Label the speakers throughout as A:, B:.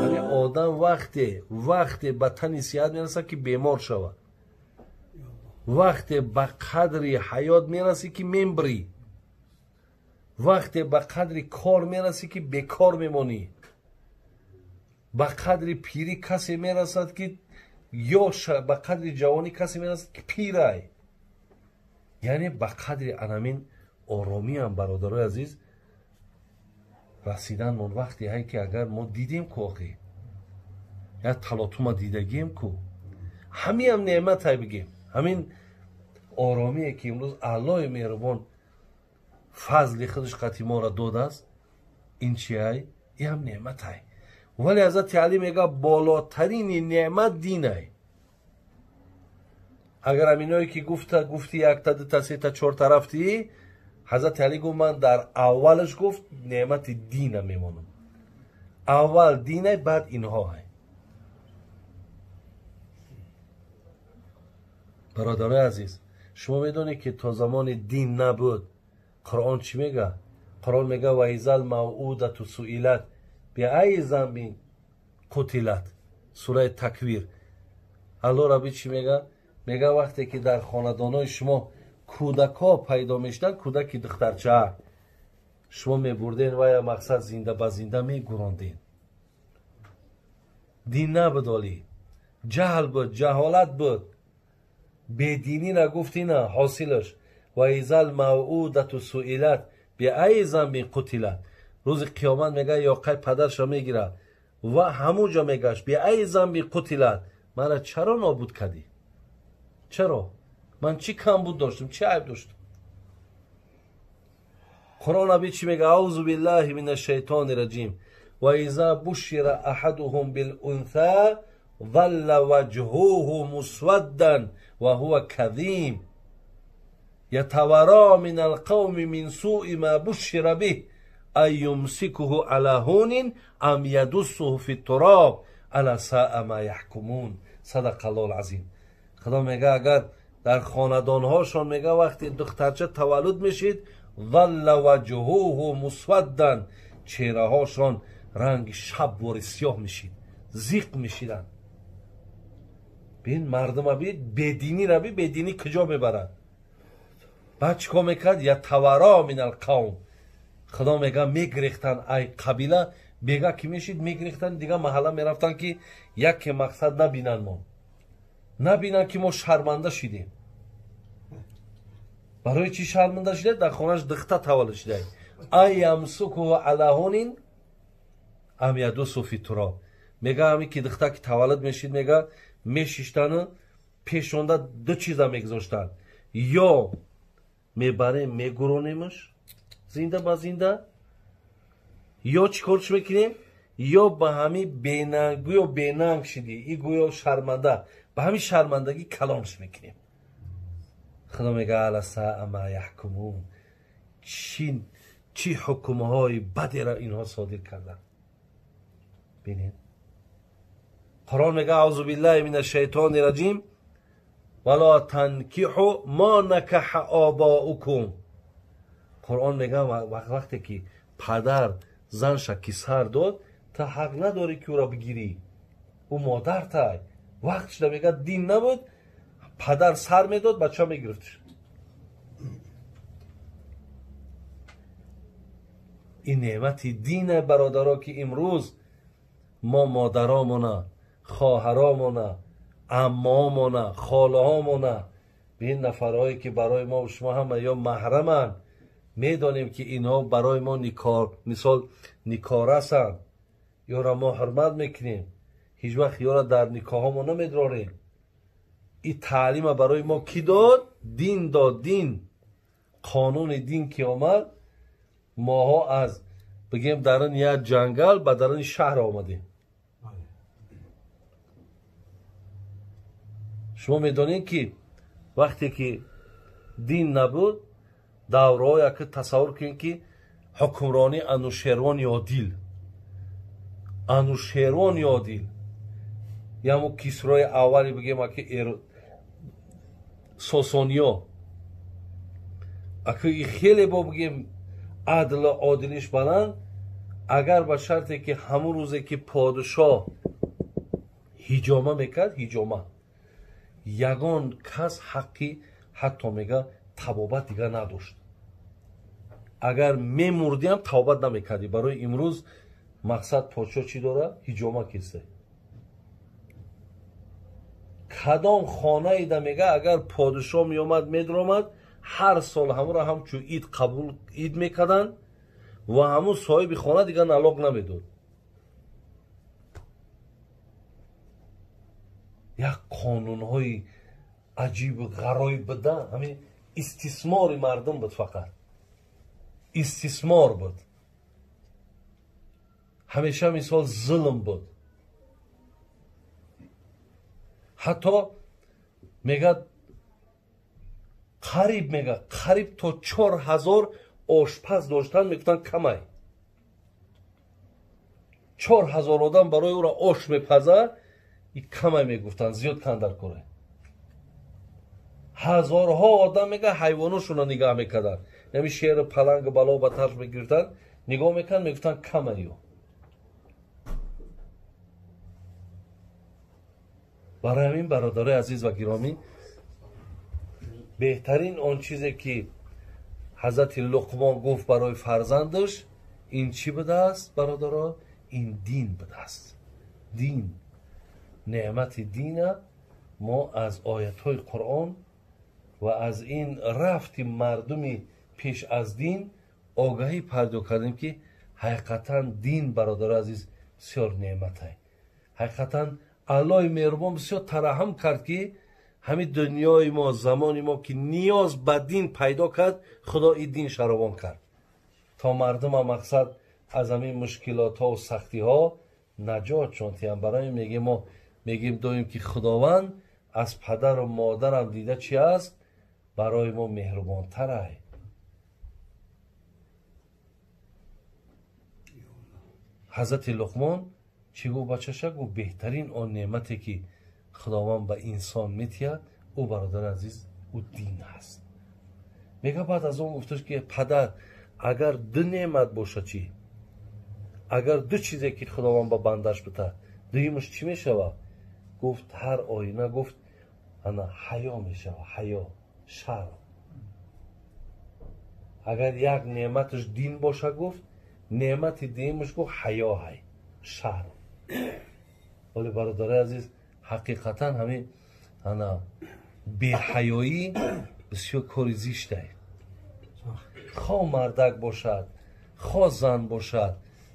A: Яъне одам вақте ба тани сиҳат мерасад, ки бемор шавад, вақте ба қадри ҳаёт мерасӣ, ки мембрӣ, вақте ба қадри кор мерасӣ, ки бекор мемонӣ, ба қадри пирӣ касе мерасад, ки ё ба қадри ҷавонӣ касе мерасад, ки пирай. Яъне ба қадри анамин оромиам, бародарои азиз, расиданмон вақте ҳай, ки агар мо дидем ку, охи як талотума дидагием ку, ҳамиам неъматай бигем. Ҳамин оромие, ки имрӯз Аллоҳи меҳрубон фазли худаш қати моро додааст, ин чиай? Иам неъматай. Вале Ҳазрати Алӣ мега, болотарини неъмат динай. Агар ҳаминое, ки гуфта гуфти, якта, дута, сета, чорта рафтӣ, Ҳазрати Алӣ гуфт, ман дар аввалаш, гуфт, неъмати дина мемонам. Аввал динай, баъд инҳоай. Бародарои азиз, шумо медонед, ки то замони дин набуд, Қуръон чӣ мега? Қуръон мега: ва изал мавъудату суилат биайи замбин қутилат. Сураи Таквир. Алло Раби чӣ мега? Мега, вақте ки дар хонадонҳои шумо кӯдакҳо пайдо мешуданд, кӯдаки духтарча, шумо мебурден вая, мақсад, зинда ба зинда мегуронден. Дин набуд, олӣ ҷаҳл буд, ҷаҳолат буд, бединӣ нагуфтина. Ҳосилаш: ва изал мавъудату суилат биайи замбин қутилат. Рӯзи қиёмат, мега, ёқай падарша мегирад ва ҳамун ҷо мегашт: биайи замбин қутилат, мара чаро нобуд кардӣ? Чаро? Ман чӣ камбуд доштам, чӣ айб доштам? Қуръон аби чӣ мега? Аузу биллаҳи мин ашшайтони раҷим. Ва иза бушира аҳадуҳум билунса залла ваҷҳуҳу мусваддан ва ҳува казим ятавара мин алқавми мин суи ма бушира биҳ ан юмсикуҳу ала ҳунин ам ядуссуҳу фи туроб ала саа ма яҳкумун. Садақа Аллоҳу азим. Худо мега, агар дар хонадонҳошон, мега, вақте духтарча таваллуд мешид, залла ваҷҳуҳу мусваддан, чеҳраҳошон ранги шабвори сиёҳ мешид, зиқ мешиданд. Бин мардума, би бединира, би бединӣ куҷо мебарад. Баъд чӣ кор мекард? Ятавара мин алқавм. Худо мега, мегирехтанд ай қабила, бега ки мешид, мегирехтанд, дига маҳалла мерафтанд, ки яке, мақсад, набинанд мо, набинанд, ки мо шарманда шидем. Барои чӣ шарманда шида? Дар хонаш духта таваллуд шида. Ай ямсукуҳу ала ҳунин ам ядусу фи туроб. Мега, ҳамин ки духта ки таваллуд мешид, мега, мешиштану пешонда ду чиза мегузоштанд: ё мебарем, мегуронемаш зинда ба зинда, ё чӣ корш мекунем, ё ба ҳамин бенанг, гӯё бенанг шидӣ и, гӯё шарманда, ба ҳамин шармандагӣ калонш мекунем. Худо мега: ала саа ма яҳкумун. Чӣ ҳукмҳои бадеро инҳо содир карданд. Бинед, Қуръон мега: аузу биллаҳи мин ашшайтони раҷим. Вала танкиҳу мо накаҳа обоукум. Қуръон мега, вақте ки падар занша ки сар дод, та ҳақ надорӣ, ки ӯро бигирӣ, ӯ модартай. Вақт шуда, мега, дин набуд, падар сар медод, бача мегирифтш. Ин неъмати дине, бародаро, ки имрӯз мо модаромона, хоҳаромона, аммоомона, холаҳомона, ба ин нафарҳое, ки барои мо шумо ҳама ё маҳраманд, медонем, ки инҳо барои мо никор, мисол, никорасанд, ёро мо ҳурмат мекунем, ҳеҷ вақт ёро дар никоҳҳомо намедрорем. Ин таълима барои мо кӣ дод? Дин дод. Дин, қонуни дин ки омад, моҳо аз, бигем, даруни як ҷангал ба даруни шаҳр омадем. Шумо медонед, ки вақте ки дин набуд, давраҳое ки тасаввур кунед, ки ҳукмронии Анушервони одил, Анушервони одил, ямо Кисрои аввали, бигем, аки Сосониё, аки хеле бо, бигем, адлу одилиш баланд. Агар ба шарте ки ҳамун рӯзе ки подшоҳ ҳиҷома мекард, ҳиҷома, ягон кас ҳаққи ҳатто мега табобат дигар надошт. Агар мемурдиам табобат намекардӣ. Барои имрӯз мақсад подшоҳ чӣ дора? Ҳиҷома кисе. Кадом хонаида мега агар подшоҳ меомад медаромад, ҳар сол ҳамонро ҳамчун ид қабул ид мекарданд ва ҳамун соҳиби хона дигар налог намедод. Як қонунҳои аҷибу ғароиб буда, ҳамин истисмори мардум буд, фақат истисмор буд. Ҳамеша мисол зулм буд. Ҳатто мегӯяд қариб мега қариб то 4000 ошпаз доштан, мегуфтанд камай. 4000 одам барои ӯро ош мепазад, и камай мегуфтанд, зиёд кандар кора. Ҳазорҳо одам мега ҳайвоношонро нигаҳ мекарданд. Яъне шеру палангу бало ба тарф мегирифтанд, нигоҳ мекарданд, мегуфтанд камайё. Барои ҳамин бародарои азиз ва гиромӣ, беҳтарин он чизе ки ҳазрати Луқмон гуфт барои фарзандаш, ин чӣ будааст бародаро? Ин дин будааст. Дин, неъмати дина мо аз оятҳои Қуръон ва аз ин рафти мардуми пеш аз дин огаҳӣ пайдо кардем, ки ҳақиқатан дин бародари азиз бисёр неъматай. Ҳақиқатан Аллоҳи меҳрубон бисёр тараҳҳум кард, ки ҳамин дунёи мо, замони мо ки ниёз ба дин пайдо кард, Худо ин дин шаровон кард то мардума мақсад аз ҳамин мушкилотҳо сахтиҳо наҷот шонтиям. Барои мегем мо мегем доим ки Худованд аз падару модарам дида чи аст, барои мо меҳрубонтарай. Ҳазрати Луқмон чӣ гуфт бачаша? Гуфт беҳтарин он неъмате ки Худованд ба инсон метиҳад, ӯ бародари азиз, ӯ дин аст. Мега баъд аз он гуфташ ки падар, агар ду неъмат боша чӣ? Агар ду чизе ки Худованд ба бандаш бита, дуюмаш чӣ мешавад? Гуфт ҳар оина, гуфт ана ҳаё мешавад, ҳаё, шарм. Агар як неъматаш дин боша, гуфт неъмати дуюмаш, гуфт ҳаё ҳай, шарм. Вале бародари азиз, ҳақиқатан ҳамин ана беҳаёӣ бисёр кори зиштай. Хо мардак бошад, хо зан бошад,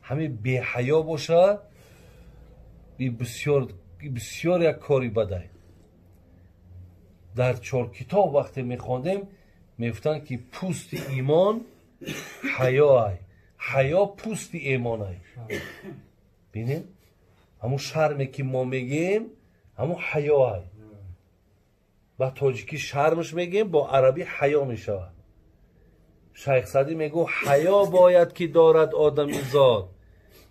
A: ҳамин беҳаё бошад, бисёр бисёр як кори бадай. Дар чор китоб вақте мехондем, мегуфтанд ки пӯсти имон ҳаё ай, ҳаё пӯсти имон ай. Бинем ҳамун шарме ки мо мегӯем, ҳамун ҳаё ай. Ба тоҷикӣ шармш мегӯем, бо арабӣ ҳаё мешавад. Шайх Саъдӣ мегӯ ҳаё бояд ки дорад одами зод,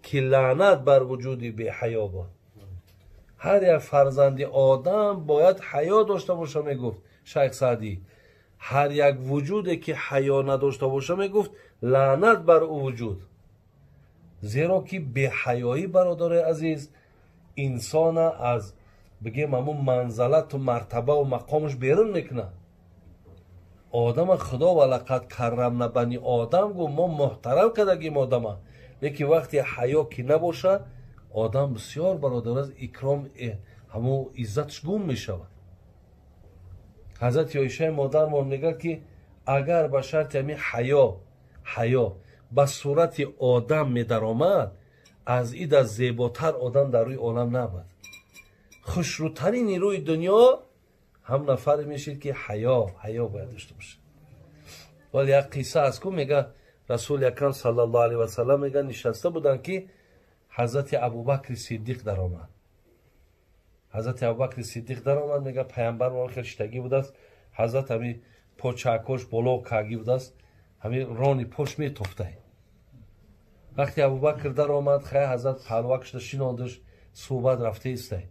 A: ки лаънат бар вуҷуди беҳаё бод. Ҳар як фарзанди одам бояд ҳаё дошта боша, мегуфт Шайх Саъдӣ. Ҳар як вуҷуде ки ҳаё надошта боша, мегуфт лаънат бар ӯ вуҷуд. Зеро ки беҳаёӣ бародари азиз инсона аз бигем ҳамун манзалату мартабаву мақомаш берун мекунад. Одама Худо ва лақад каррамна бани одам гуфт, мо муҳтарам кардагим одама. Лекин вақте ҳаё ки набошад, одам бисёр бародар аз икром ҳамун иззатш гум мешавад. Ҳазрати Оишаи модармон мегӯяд ки агар ба шарти ҳамин ҳаё ба сурати одам медаромад, аз ида зеботар одам дар рӯи олам набуд. Хушрӯтарини рӯи дунё ҳам нафаре мешид ки ҳаё бояд дошта бошад. Вале як қисса аст ку, мега Расули Акрам саллаллоҳу алайҳи васаллам мега нишаста буданд ки ҳазрати Абубакри Сиддиқ даромад. Ҳазрати Абубакри Сиддиқ даромад, мега паямбар мо хел шитагӣ будааст, ҳазрат ҳами почаакош боло кагӣ будааст, ҳами рони пош метофтай. Вақте Абубакр даромад, хай ҳазрат паҳлувакшда шинондаш, суҳбат рафта истай.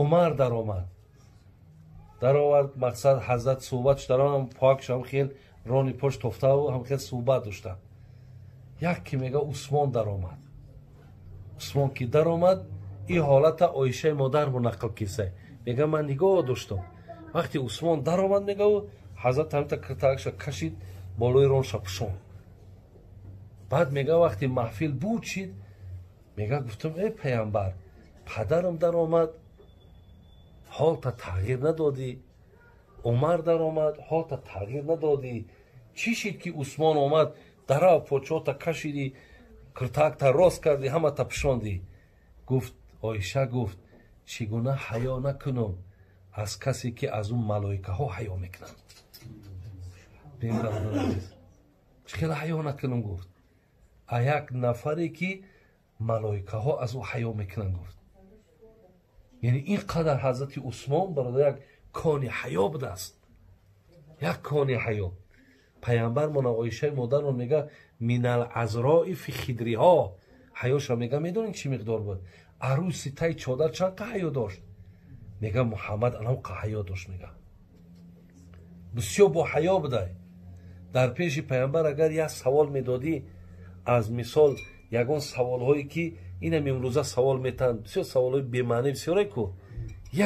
A: Умар даромад, даровард, мақсад ҳазрат суҳбатш даромад, поакш ҳам хел рони пош тофтаву ҳам хел суҳбат доштанд. Як ки мега Усмон даромад. Усмон ки даромад, ин ҳолата Оишаи модармо нақл кисай. Мега ман нигоҳ доштам. Вақте Усмон даромад, мега ҳазрат ҳамта киртаакша кашид, болои ронша пӯшон. Баъд мега вақте маҳфил буд шид, мега гуфтам эй паямбар, падарам даромад, ҳолта тағйир надодӣ. Умар даромад, ҳолта тағйир надодӣ. Чӣ шид ки Усмон омад, дарав почота кашидӣ, киртаакта рост кардӣ, ҳамата пӯшондӣ? Гуфт Оиша гуфт чӣ гуна ҳаё накунам аз касе ки аз ӯ малоикаҳо ҳаё мекунанд. Чӣ хела ҳаё накунам гуфт. А як нафаре ки малоикаҳо аз ӯ ҳаё мекунанд гуфт. Яъне ин қадар ҳазрати Усмон бародар як кони ҳаё будааст. Як кони ҳаё. Паямбармона Оишаи модармон мега минал азрои фи хидриҳо. Ҳаёша мега медонед чӣ миқдор буд? Арӯси таи чодар чанд қа ҳаё дошт? Мега Муҳаммад анавқа ҳаё дошт мега. Бисёр бо ҳаё будай. Дар пеши паямбар агар як савол медодӣ, аз мисол ягон саволҳое ки инам имрӯза савол метаҳанд, бисёр саволҳои бемаънӣ бисёре ку,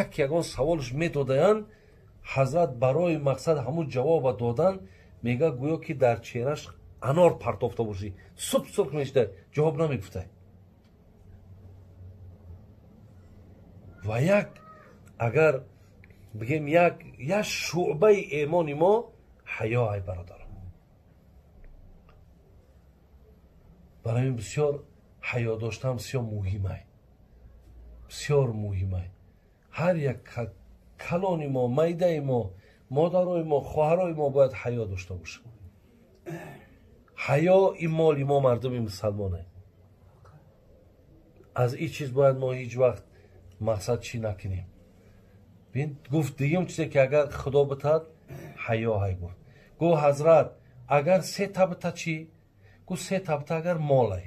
A: як ягон саволш медодаянд, ҳазрат барои мақсад ҳамун ҷавоба додан, мега гӯё ки дар чеҳраш анор партофта бошӣ, суб сурх мешуда, ҷавоб намегуфтай. Ва як агар бигем як шӯъбаи эмони мо ҳаё ай бародарам. Барои ин бисёр ҳаё доштан бисёр муҳимай. Бисёр муҳимай. Ҳар як калони мо, майдаи мо, модарои мо, хоҳарои мо бояд ҳаё дошта бошанд. Ҳаё ин моли мо мардуми мусалмоне. Аз ин чиз бояд мо ҳеҷ вақт мақсад чӣ накунем. Бин гуфт дигим чизе ки агар худо битад ҳаё ҳай гуфт. Гуфт ҳазрат агар се та бита чӣ? Гуфт се та бита агар молай.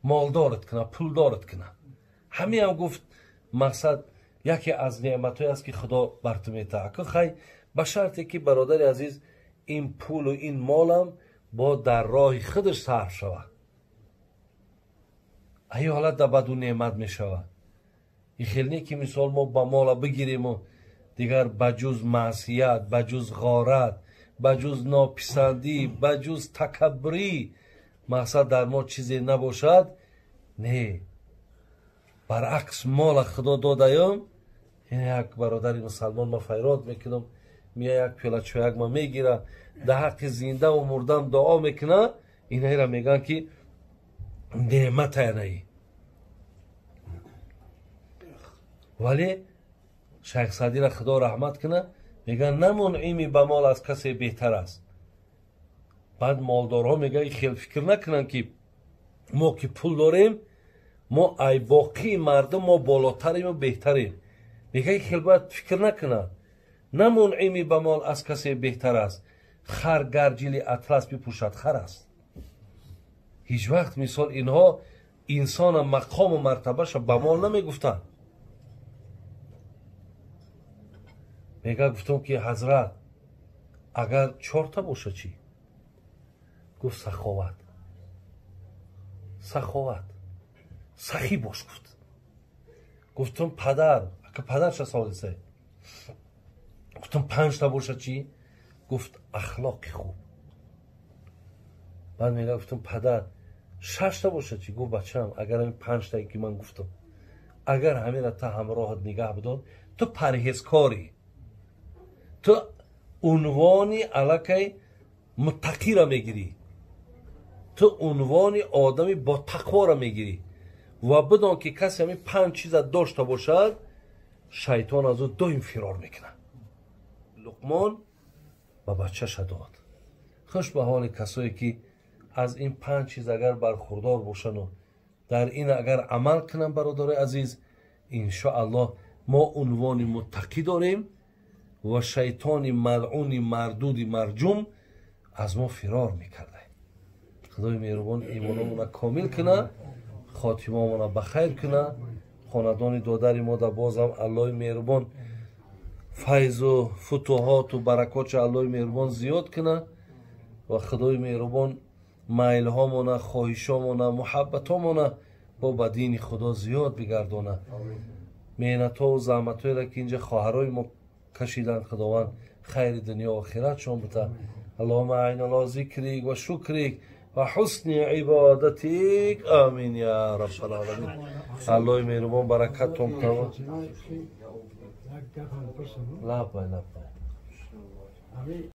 A: Молдорат куна, пулдорат куна. Ҳамиам гуфт мақсад яке аз неъматҳое аст ки худо бар ту метаҳад. Ака хай ба шарте ки бародари азиз ин пулу ин молам бо дар роҳи худаш сарф шавад. Ай ҳолат дар баду неъмат мешавад. Ин хел не ки мисол мо ба мола бигириму дигар ба ҷуз маъсият, ба ҷуз ғорат, ба ҷуз нописандӣ, ба ҷуз такаббурӣ мақсад дар мо чизе набошад. Не, баръакс мола худо додаём. Як бародари мусалмон ма файрод мекунам, мия як пиёла чояк ма мегира, дар ҳаққи зиндаву мурдан дуо мекуна. Инаира мегӯянд ки неъмат янаи. Вале Шайх Саъдира худо раҳмат куна, мегӯянд на мунъими ба мол аз касе беҳтар аст. Баъд молдорҳо мегӯянд хел фикр накунанд ки мо ки пул дорем, мо ай боқии мардум мо болотарему беҳтарем. Мегӯянд хел бояд фикр накунанд. На мунъими ба мол аз касе беҳтар аст, хар гар ҷили атлас бипӯшад хар аст. Ҳеҷ вақт мисол инҳо инсона мақому мартабаша ба мол намегуфтанд. Мега гуфтам ки ҳазрат агар чорта боша чӣ? Гуфт саховат. Саховат. Сахӣ бош гуфт. Гуфтам падар, ака падарша савол дисай. Гуфтам панҷта боша чӣ? Гуфт ахлоқи хуб. Баъд мега гуфтам падар шашта боша чӣ? Гуфт бачаам агар ҳамин панҷтае ки ман гуфтам, агар ҳаминро та ҳамроҳат нигаҳ бидор, ту парҳезкорӣ, ту унвони аллакай муттақиро мегирӣ, ту унвони одами бо тақворо мегирӣ ва бидон ки касе ҳамин панҷ чиза дошта бошад, шайтон аз ӯ доим фирор мекунад. Луқмон ба бачаша дод. Хуш ба ҳоли касое ки аз ин панҷ чиз агар бархурдор бошану дар ин агар амал кунанд, бародарои азиз, иншоаллоҳ мо унвони муттақӣ дорем ва шайтони малъуни мардуди марҷум аз мо фирор мекарда. Худои меҳрубон имономона комил куна, хотимамона ба хайр куна, хонадони додари мо да бозам Аллоҳи меҳрубон файзу футуҳоту баракотша Аллоҳи меҳрубон зиёд куна ва Худои меҳрубон майлҳомона, хоҳишомона, муҳаббатомона Бо ба дини Худо зиёд бигардона. Меҳнатҳо заҳматҳоеро, ки инҷа хоҳарои мо кашиданд, Худованд хайри дунё охиратшон бита. اللهم أعنا على ذكرك وشكرك وحسن عبادتك، آمين يا رب العالمين. Аллоҳи меҳрубон баракаттон кунад. Лаббай, лаббай.